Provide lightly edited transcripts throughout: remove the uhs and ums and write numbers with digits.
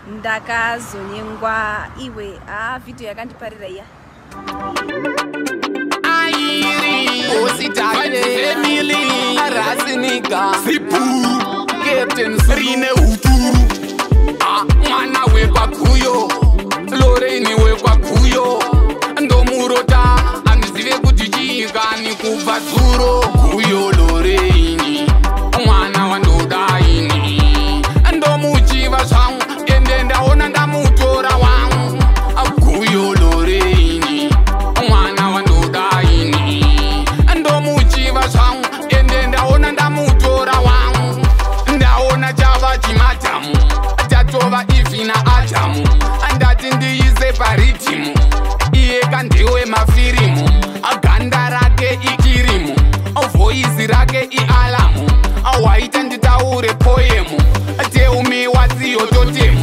Ndakazonyengwa iwe. Vhidhiyo yakandiparira iya. Airi Ositale Arasiniga Sipu Captain Rine Uturu Mwana wekwakuyo Lorraine wekwakuyo Ndomurota andizive kuti chiikani kubva zuro Kuyo Lorraine Mwana wandodaini Ndomuchiva zvangu ende ndaona ndamutora wangu Kuyo Lorraine Mwana wandodaini Ndomuchiva zvangu ende ndaona ndamutora wangu Ndaona chava chimadhamu Tatova Eve naAdhamu Andati ndiise paridhimu Iye kandiwe mafirimu Ganda rake ikirimu Voice rake ialamu Waita nditaure poemu Tell me what's your totem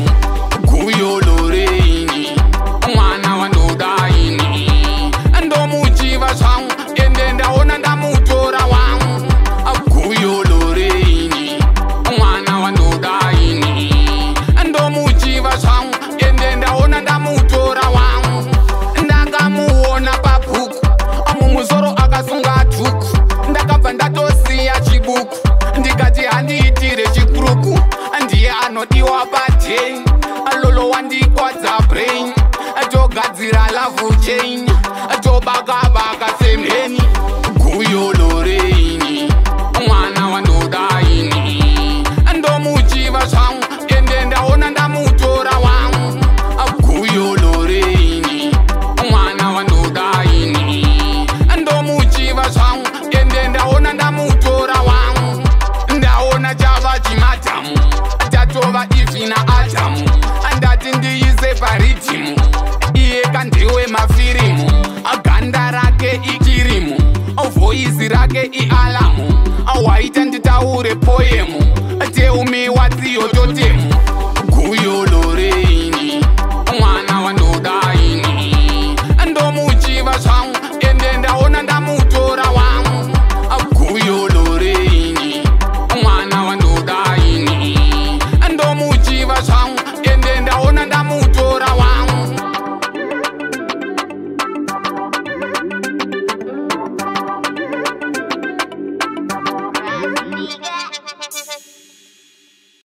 Guyo Lorraine Mwana wandodaini Ndomuchiva zvangu ende ndaona ndamutora wangu Guyo Lorraine Mwana wandodaini Ndomuchiva zvangu ende ndaona ndamutora wangu Ndakamuona pabhuku Mumusoro akasunga dhuku Ndakabva ndatosiya chibuku Ndikati handiitire chikuruku Ndiye anodiwa pateni Lolo wandikwadza brain Togadzira love chain Tobaka-baka semheni Guyo Lorraine Mwana wandodaini Ndomuchiva zvangu ende ndaona ndamutora wangu Guyo Lorraine Mwana wandodaini Ndomuchiva zvangu ende ndaona ndamutora wangu Ndaona chava chimadhamu Tatova Eve naAdhamu Andati ndiise paridhimu Iye kandiwe mafirimu Ganda rake ikirimu Voice rake ialamu Waita nditaure poemu